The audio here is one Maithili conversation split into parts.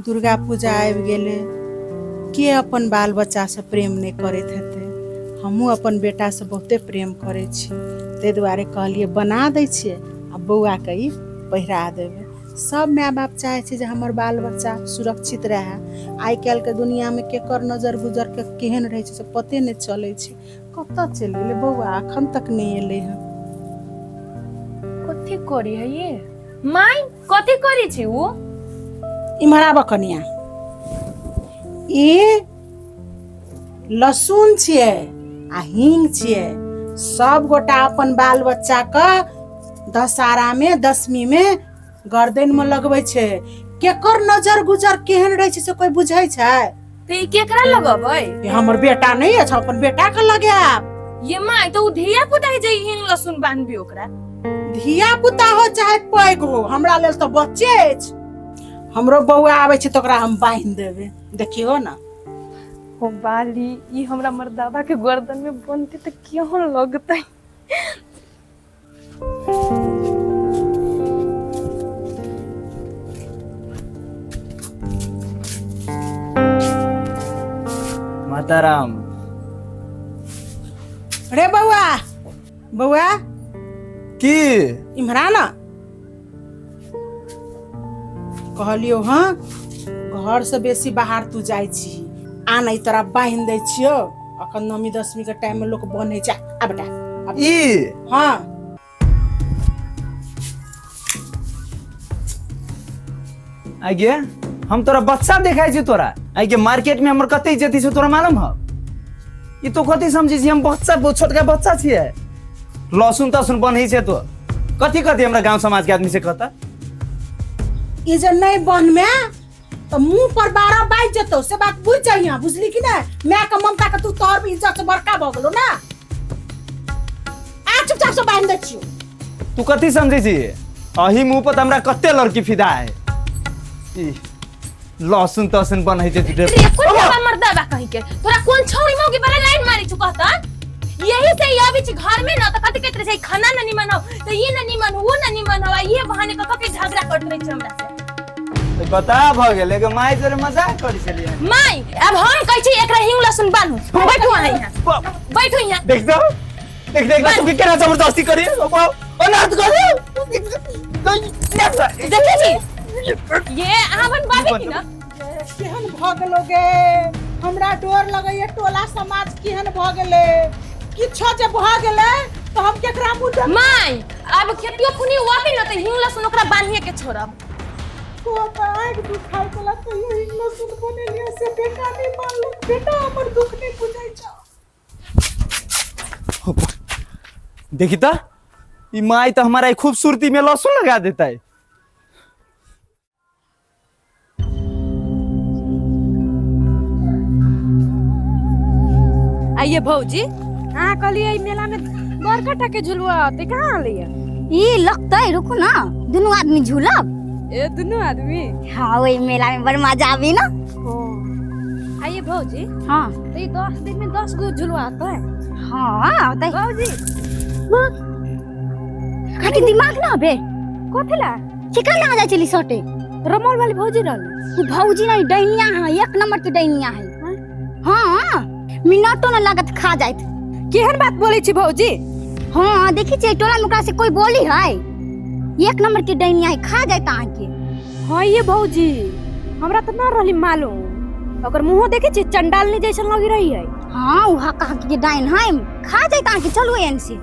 दुर्गा पूजा आबि गेलै। के अपन बाल बच्चासँ प्रेम नहि करैत हेतै? हमहूँ अपन बेटासँ बहुते प्रेम करै छी, ताहि दुआरे कहलियै बना दै छियै आ बौआके ई पहिरा देबै। सब माय बाप चाहै छै जे हमर बाल बच्चा सुरक्षित रहए। आइ काल्हिके दुनिआँमे केकर नजर गुजरके केहन रहै छै से पते नहि चलै छै। कतऽ चलि गेलै बौआ? एखन तक नहि एलै हँ। कथी करी है ये माई? कथी करी छी उ? इम्हर आबऽ कनिया। ई लहसुन छियै आ हींग छियै। सब गोटा अपन बाल बच्चा के दशहरा में दशमी में गर्दन में लगबै छै। केकर नजर गुजर केहन रहै छै से कोई बुझै छै? तऽ ई केकरा लगबै? ये हमर बेटा नहीं अछि, अपन बेटा के लगायब। ये माई, तऽ उ धिया पुता है जे हींग लहसुन बान्हबी ओकरा? धिया पुता हो चाहे पैघ हो, हमरा लेल तऽ बच्चे अछि। हमरो बौआ आबै छै तऽ ओकरा हम बान्हि देबै, देखियौ ने। हो बाली, ई हमरा मर्दाबा के गर्दन में बनते तऽ केहन लगतै? माताराम। रे बौआ, बौआ। की? इम्हरा ना। कहलियौ हँ, घर से बेसी बाहर तू जाइ छी। आ नहि तोरा बान्हि दै छियौ। अखन नवमी दशमी के टाइम में लोक बन्है छै। आ बेटा, आ। ई? हाँ। आगे हम तोरा बच्चा देखाइ छी तोरा। आगे मार्केट में हमर कते इज्जत छै तोरा मालूम हौ? ई तो कथी समझै छी? हम बच्चा, छोटका बच्चा छियै। लहसुन तहसुन बन्है छै तो कथी कथी हमरा गांव समाज के आदमी से कहता? ई जे नहीं बन्हमे तो मुंह पर 12 बाजि जेतौ, से बात बुझ जाइया। बुझली कि नहीं? माय के ममता के तू तोहर इज्जत से बड़का भऽ गेलो ना। आ चुपचाप से बान्हि दै छियौ। तू कथी समझै छी? अही मुंह पर त हमरा कते लड़की फिदा है। ई लहसुन तहसुन बन्है छै झूठे। रे कोन बाबा मर्दाबा कहीं के तोरा कोन छौड़ी मौगी वाला लाइन मारी छु कहता? यही से ही आबी छी घर में न त कथी कहत रहे छै, खाना न निमन हो त ये न निमन हो, वो न निमन हो, आ ये बहाने क के झगड़ा करत रहे छै हमरा से। तऽ बता भऽ गेल एगो माय जोरे मजाक करै छलियै। माय, अब हम कहै छी एकरा हिंग लहसुन बान्हू। बैठू अहाँ यहाँ, बैठू यहाँ। देख दो, देख देख, तू केना जबरदस्ती करी अनाथ करी। देखै छी ये अहाँ अपन बाबे की न। केहन भऽ गेलो गे? हमरा डर लगैया, टोला समाज केहन भऽ गेलै। किछो जे भऽ गेलै तऽ हम केकरा मुँह देख? माय, अब खेतियो खुनी हुआ भी न त हिंग लहसुन ओकरा बान्हिए के छोड़ब। को तऽ आँखि दुखाइ छला तैयो हिंग लहसुन बनेलियै, से बेटा नहि मानलक। बेटा हमर दुख नहि बुझै छौ। देखी त ई माई तो हमारा ई खूबसूरती में लहसुन लगा देता है। आइए भौजी, अहाँ कहलियै एहि मेला में बड़का टा के झुलुआ होतै, कहाँ आलियै? ई लगतै, रुकू ना, दुनू आदमी झूलब। ए दुनू आदमी? हाँ, ओहि मेला में बड़ मजा आबी ना। आइए भौजी। हाँ। तो ये 10 दिन में 10 गो झुलुआ आता है? हाँ आता है। भौजी। अहाँके दिमाग ना बे। कथी ला? केकरा लगा जाइ छली सटे? रमौल वाली भौजी रहल। उ भौजी नहीं, डैनिया है, एक नंबर के डैनिया है। हाँ, मिनटो न लागत खा जाइत। केहन बात बोलै छी भौजी? हाँ, देखी छियै टोला में ओकरा से कोई बोली है? एक नंबर के डैनिया है, खा जाइत अहाँके। हाँ ये भौजी, हमरा तो ना रहली मालूम। ओकर मुंहो देखे छी, चंडालनी जैसन लगी रही है। हाँ, उहा कहा के डाइन है, खा जाइत अहाँके। चलू एन से।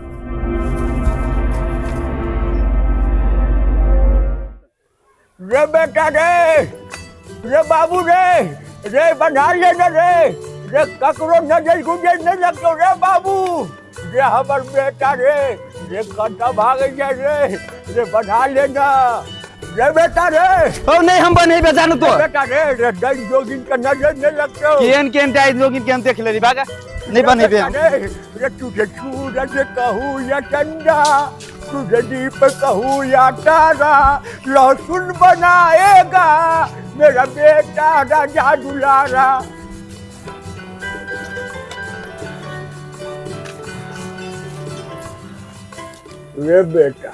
रे बेटा रे, रे बाबू रे, रे बना लेना रे, रे ककरो नजर गुजर नहीं लगतो रे बाबू रे, हमर बेटा रे, रे कतऽ भागै छै रे, रे बना लेना रे बेटा रे। ओ नहीं, हम बनेबे जानू तो। रे बेटा रे, रे डाइन जोगिन के नजर नहीं लगतो। केहन केहन डाइन जोगिन के हम देख लेली, भागा नहीं बनेबे हम। रे, रे तुझे सूरज कहूँ या चंदा, तुझे दीप कहूँ या तारा, लहसुन बनाएगा मेरा बेटा राजा दुलारा। रे बेटा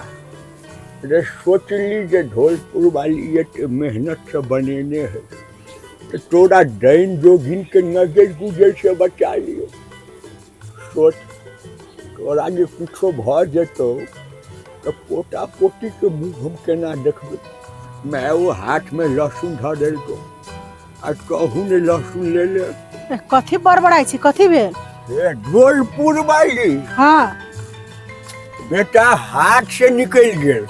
रे, सोचली जे ढोलपुर वाली ये मेहनत से बनेने है, तऽ तोरा डाइन जोगिन के नजर गुजर से बचा लियो। सोच, तोरा जे कुछो भऽ जेतौ तऽ पोता पोती के मुँह हम केना देखबै? माय ओ हाथ में लहसुन धऽ देलकौ आ कहू ने लहसुन ले ले। कथी बड़बड़ाइ छी, कथी भेल? हे ढोलपुर वाली। हाँ। बेटा हाथ से निकलि गेल।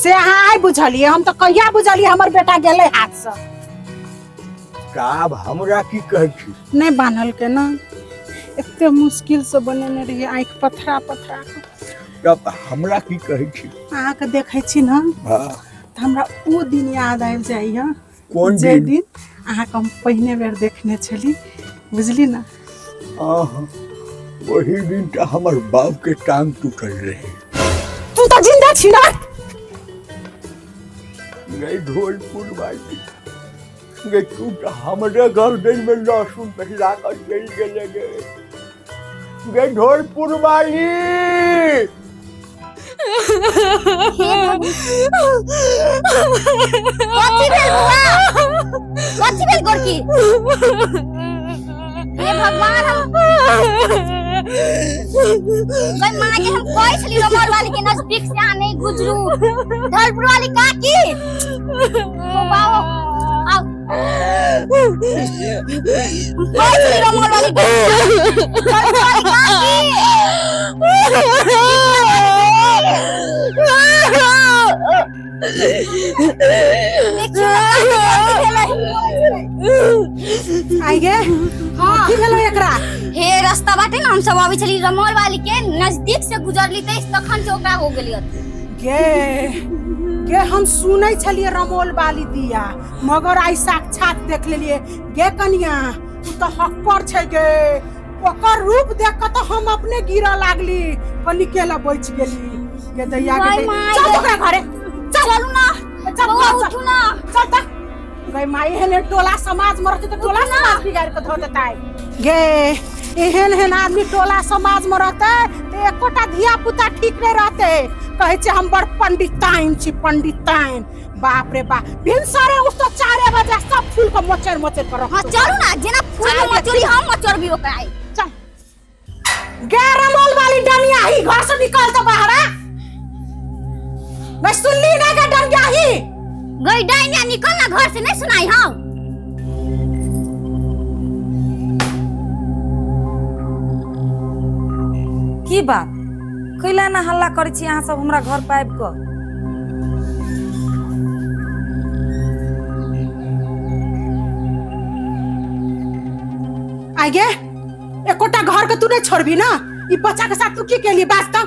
से अहाँ आइ बुझलियै? हम तऽ कहिया बुझलियै हमर बेटा गेलै हाथसँ। तऽ आब हमरा की कहै छी? नहि बान्हल के ना, एते मुश्किल से बनेने रहियै, आँखि पथरा पथरा के। तब हमरा की कहै छी? अहाँके देखै छी ने हाँ। तऽ हमरा ओ दिन याद आबि जाइए। कोन जे दिन? दिन अहाँके हम पहिने बेर देखने छली, बुझली ना? हाँ, ओही दिन तऽ हमर बाप के टांग टूटल रहे। तू तऽ जिंदा छी ना? गई ढोलपुर वाली गे, तू तऽ हमरे गर्दन में लहसुन पहिरा कऽ चलि गेले गे। गे ढोलपुर वाली। कथी भेल बुआ? कथी भेल गोरकी? हे भगवान, हम गई माँ के हम कहै छली रमर वाली के नजदीक से आ नहीं गुजरू। ढोलपुर वाली काकी ओ बाओ आओ। हम कहै छली रमर वाली, ढोलपुर वाली काकी। देखियौ ने काकी, कथी भेलै? आइ गे। हाँ। की भेलो एकरा? हे रास्ता बाटे ना, हम सब आबै छली, रमौल वाली के नजदीक से गुजरली त तखन से ओकरा हो गेली। गे गे, हम सुनै छलियै रमोल वाली दिया, मगर आइ साक्षात देख लेलियै। गे कनिया, तू तऽ हक्कर छै गे। ओकर रूप देख के तऽ हम अपने गिरऽ लागली, कनी केला बचि गेली गे दैया। गे माय दैया। माय चल गे। ओकरा घरे चल। चलू ना। चल। बौआ। चल। उठू ना। चल तऽ गई माई, एहन टोला समाज में रहते तऽ टोला समाज बिगाड़ के धऽ देतै गे। एहन एहन आदमी टोला समाज में रहते तऽ एकोटा धिया पुता ठीक नहीं रहते। कहै छै हम बड़ पंडिताइन छी, पंडिताइन। बाप रे बाप, भिनसरे उठ तो 4 बजे सब फूल के मोचर मोचर कर। हाँ, चलू ना, जेना फूल के मचोरी हम मचोरबी ओकरा आइ। चल गे। रमोल वाली डनिया ही, घर से निकल तो बाहर आ। मैं सुनली ना गे डनिया ही। गई डाइनिया, निकल ना घर से, नहीं सुनाई हम। की बात, कैला ना हल्ला करै छी अहाँ सब हमरा घर पर आबि कऽ? आइ गे, एकोटा घर के तू नहीं छोड़बी ना। ई बच्चा के साथ तू की केली? बाज त,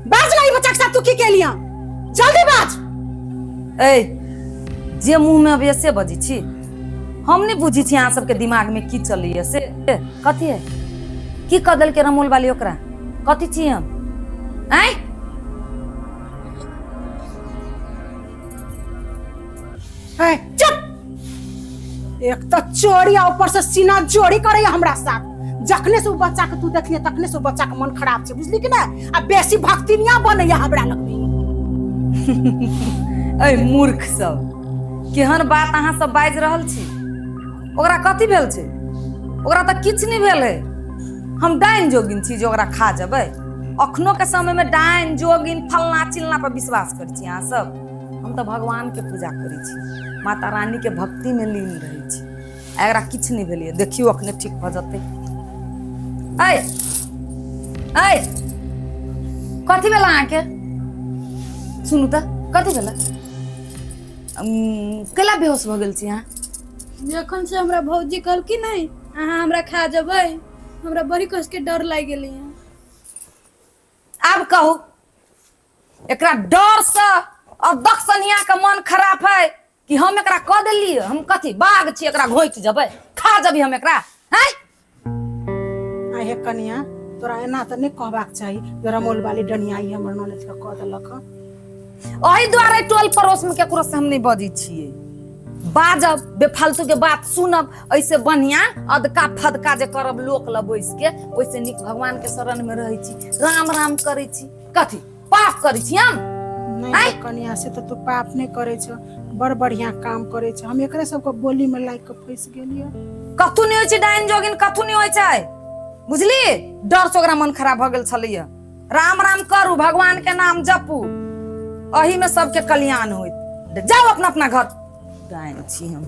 बाज ना, ई बच्चा के साथ तू की केली? जल्दी बाज। ए, जे मुँह में अबैया से बजै छी। हम नहि बुझै छी अहाँ सबके दिमाग में की चलैया से। कथी है, की कऽ देलकै रमोल वाली ओकरा? कथी छी हम आँय? है, चुप। एक तो चोरी आ ऊपर से सीना जोड़ी करे हमरा साथ। जखने से उ बच्चा के तू देखलिए, तखने से उ बच्चा के मन खराब छै, बुझली कि ना? आ बेसी भक्ति निया बनैया हमरा लगमे। ऐ मूर्ख सब, केहन बात अहाँ सब बाजि रहल छी? ओकरा कथी भेल छै? ओकरा तऽ किछु नहि भेल है। हम डाइन जोगिन छी जे ओकरा खा जेबै? अखनो के समय में डाइन जोगिन फलना चिलना पर विश्वास करै छी अहाँ सब? हम तऽ भगवान के पूजा करै छी, माता रानी के भक्ति में लीन रहै छी। आ एकरा किछु नहि भेलैए, देखियौ अखने ठीक भऽ जेतै। ऐ ऐ, कथी भेल अहाँके? सुनू तऽ, कथी भेल? कैला बेहोश भऽ गेल छी अहाँ? जखन से हमरा भौजी कहलखिन नहीं अहाँ हमरा खा जेबै, हमरा बड़ी कस के डर लागि गेलै। आब कहू, एकरा डर से अदक सनिया के मन खराब है कि हम एकरा कह देलियै? हम कथी बाघ छी, एकरा घोंटि जेबै, खा जेबै हम एकरा? हैं? आइ हे कनिया, तोरा एना तऽ नहि कहबाक चाही जे रमोल वाली डनिया ई हमर ननद के कह देलक हँ। ओहि दुआरे टोल पड़ोस में केकरो से हम नहीं बजै छियै। बाजब, बेफालतू के बात सुनब, ऐसे बढ़िया अदका फदका जे करब लोक लग बैस के, ओहिसे नीक भगवान के शरण में रहै छी, राम राम करै छी। कथी पाप करै छी हम? नहीं रे कनिया से तऽ तू पाप नहि करै छ, बड़ बढ़िया काम करै छ। हम एकरे सबके बोली में लागि के फंसि गेलियै। कथू नहि होइ छै डाइन जोगिन, कथू नहि होइ छै, बुझली? डर से ओकरा मन खराब भऽ गेल छलैया। राम राम करू, भगवान के नाम जपू, एही में सबके कल्याण होइत। जाउ अपना अपना घर, डाइन छी हम।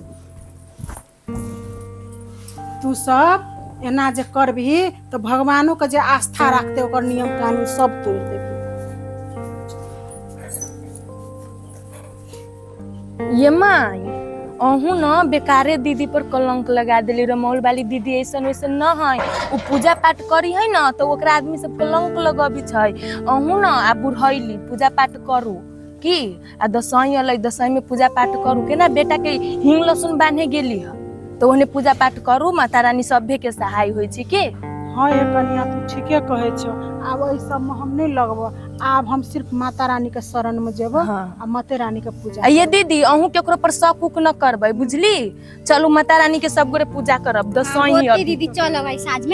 तू सब एना जे करबही तऽ भगवानो के जे आस्था राखते ओकर नियम कानून सब तोड़ि देबही। ये माई, अहूँ न बेकारे दीदी पर कलंक लगा देली। रमौल वाली दीदी ऐसन वैसन न है, उ पूजा पाठ करी है न तो ओकरा आदमी सब कलंक लगबी छै। अहूँ न आ बुढ़ैली पूजा पाठ करू की, आ दसैँ अलै, दसैँ में पूजा पाठ करू। केना बेटा के हिंग लहसुन बान्हे गेली ह तो ओने पूजा पाठ करू, माता रानी सभे के सहाय होइ छै की। हाँ ये कनिया, तू ठीके कहै छौ। आब एहि सबमे हम नहि लगबो, आब हम सिर्फ माता रानी के शरण में जेबो। हाँ। आ माते रानी के पूजा। आ ये दीदी, अहूँ केकरो पर शक उक न करबै, बुझली? चलू माता रानी के सब गोरे पूजा करब दसैँ। होती दीदी, चलब आइ साँझ में।